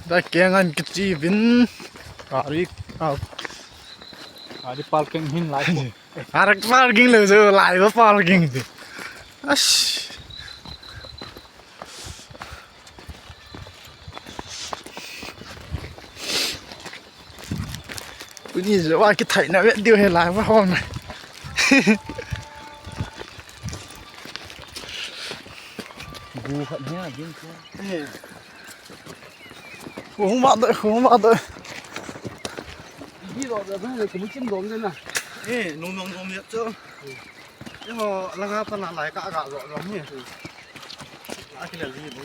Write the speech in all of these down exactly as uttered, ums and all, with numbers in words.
Tua keng an kichi vin. Gari, ah, gari parking hin lai ko. Arak parking le jo lai ba parking ti. Ash. Tuni jo wa kithai na ve diu he lai ba hom. Gu khat he a ding ko. Hung ma de, hung ma de. Di lo de ba le kum chim dom de na. Eh, nom nom nom ya cho. Eiho, langa pana lai ka ga jo jo hi. Akile li bo.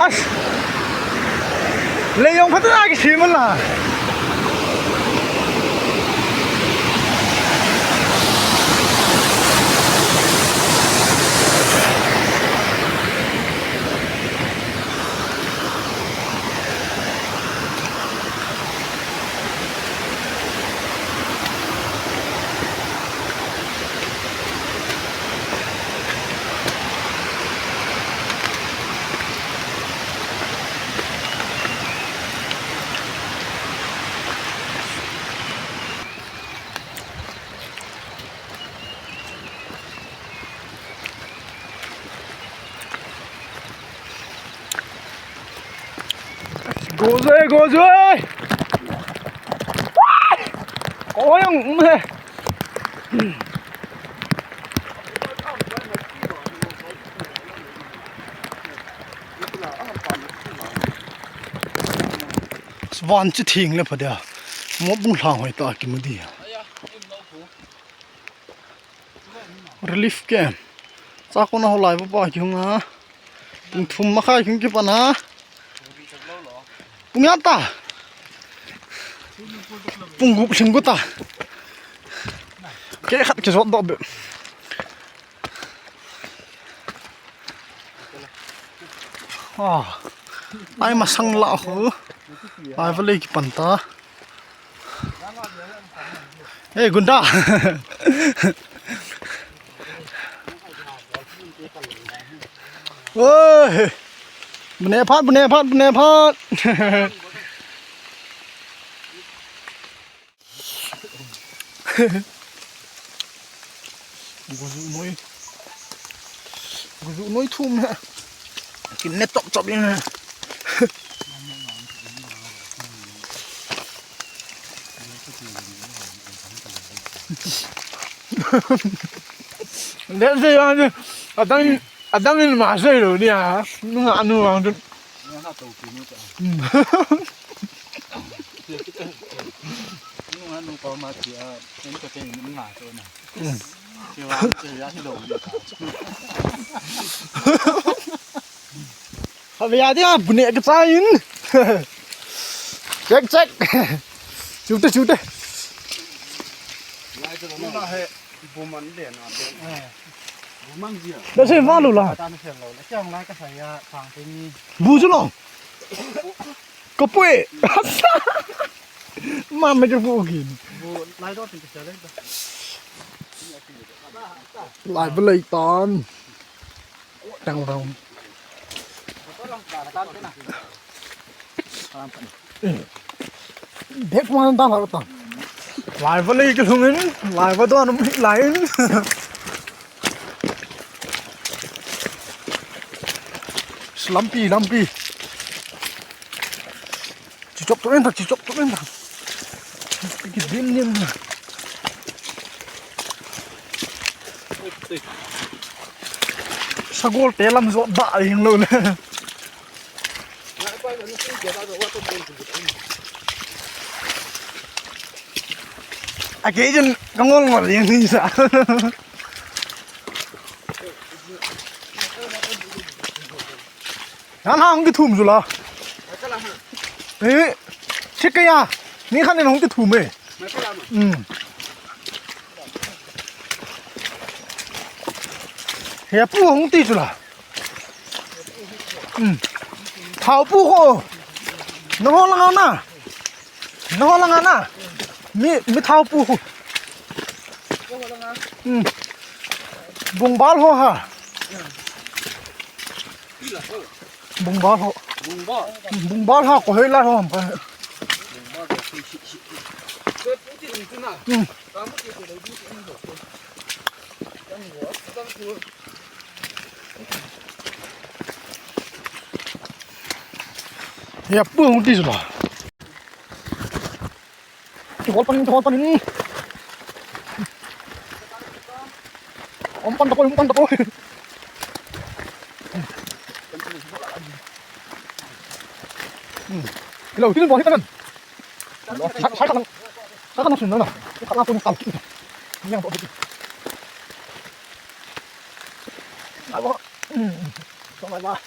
As. Lei jong phatah a kisim la. Go jo, go jo. Ko jong um e. Van chu thing le pha dia. Mo bung hlang hoi ta kimu di. Relief camp. Cha kona ho lai pa pa kihung a. Pung thum makhai kihung kipan a. Pung ya ta. Pung gup lhing gu ta. Ke khat ke jot do be. Ah. Ai masang la ho. Ai va le kipan ta. Hey, gunda. Oi. Bune phat, bune phat, bune phat. Guzu noi. Guzu noi thum ha. Kin ne chop chop in ha. Let's say, adang, adang in ma sei lo ni a. Nunga nu ang tu. Nunga to ki nu ta. Nunga nu ko ma ti a. Ni ko te nunga to na. Ti wa ti ya ti lo ni ta. Hale ya dia bune ka cha in. Check, check. Chute, chute. Lai to na he. Bu man de na de. Bu man dia. Da se va lo la. Ta ni se lo. La chang lai ka sa ya sang te ni. Bu chu lo. Ka pui. Ma me ke bu ki. Bu lai do tin ka sa le. Lai bu lai tan. Tang tang. Bek man ta la ta. Lai va le ke lhung in, lai va don lai in. Lampi, lampi. Chi chop tu en ta, chi chop tu en ta. Kidim nim. Sagol te lam jot da hing lo le. A kei chun ka ngol ngol jeng ni sa. Nan ha hung kithum chu la. Eh, thik kei a. Ni khan in hung kithum e. Hmm. He pu hung ti chu la. Hmm. Thao pu ho. Na ho langa na. Na ho langa na. Mi, mi thao pu ho. Hmm. Bungbal ho ha. Bungbal ho. Bungbal. Bungbal ha ko hei la ho ham ka. Hmm. Ya, pu hung ti chu la. Kihol panin, kihol panin. Hung pan tapoi, hung pan tapoi. Hmm. Hello, tin bo hi tanan. Sa, sa, sa, sa, sa, sun na. Ka la pun kal ki. Yang bo. Alo. Hmm. So, bye bye.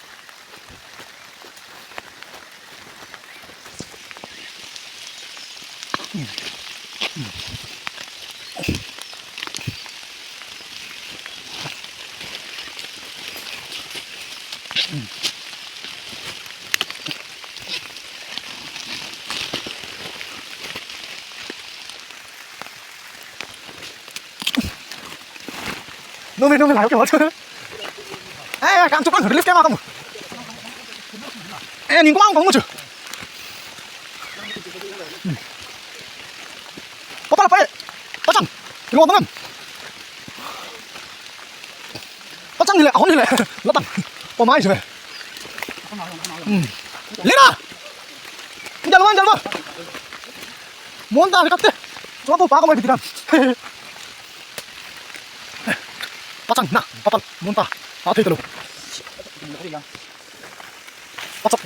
Nome, nome, la, okay, what? Eh, kam chupan, relief camp atam. Eh, ning ko ang pang muchu. Papa la pa. Pachang. Ilo bangam. Pachang ni le, ahon ni le. Latang. Pa mai se. Hmm. Lena. Jalwa, jalwa. Monta, kate. Chua to pa ko mai kitikam. Pachang na, papal, monta. A thei talo. Pachak.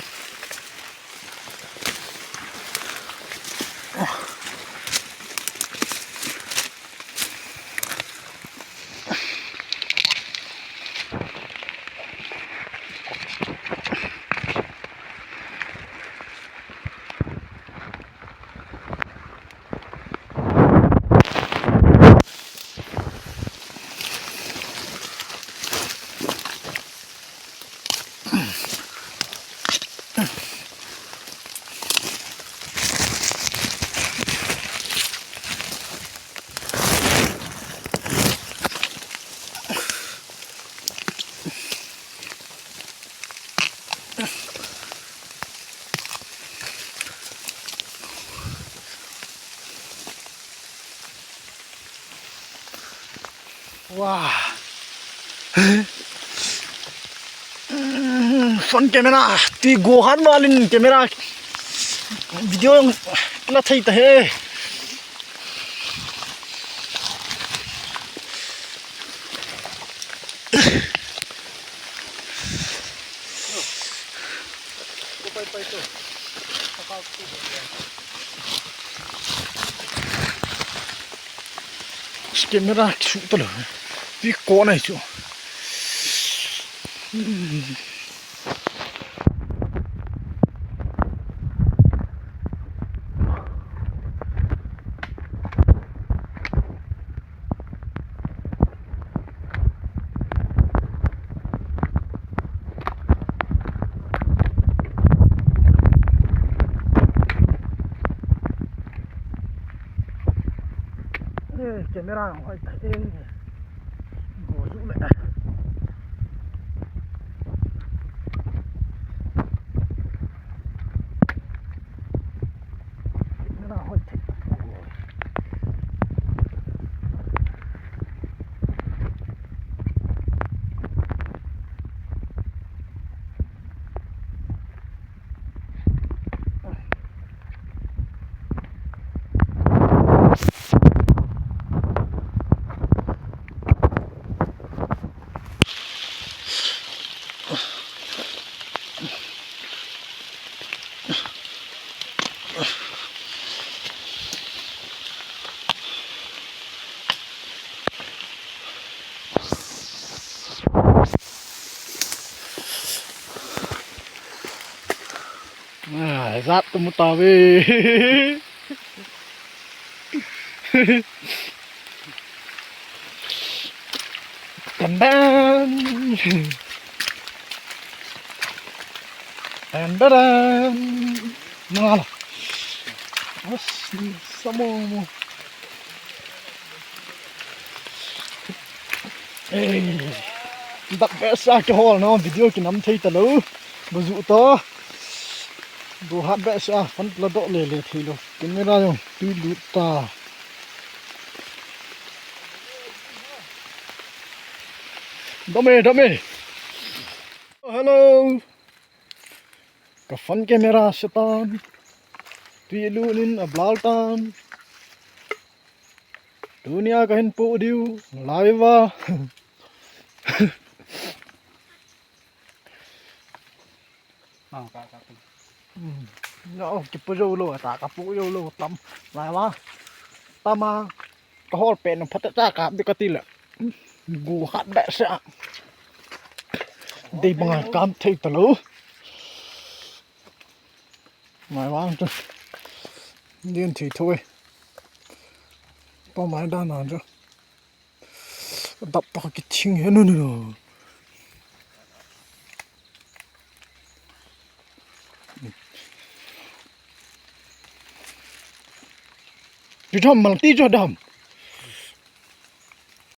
Wah. Phone camera, ti go han malin camera. Video jong la thei ta he. Camera kisu talou. Pi ko nai chu. Eh, camera hoi ta, eh. Go ju le. Camera hoi ta. Jat tu mu ta ve. Tan dan. Tan dan. Nala. As, samo mo. Ei, dak behseh a kihol na video kinam thei talou. Bazu to. Bu hat behseh a, phone la doh le le thei lou. Camera jong tui lut ta. Dome, dome. Hello. Ka phone camera se tan. Tui lut in a blur tan. Tunia ka hin pu diu live a. Ah, ka, ka, ka. Hmm. No, kipu jou lou, ta ka pu jou lou, tam. Live a. Tam a. Ka hol pen phat ta ka bi ka ti le. Gu hat behseh a. Dei banga kam thei talou. Mai vang chu. Din thi thui. Pa mai dan na chu. Dap ta ki ching he nu nu. Chu tham mal ti chu tham.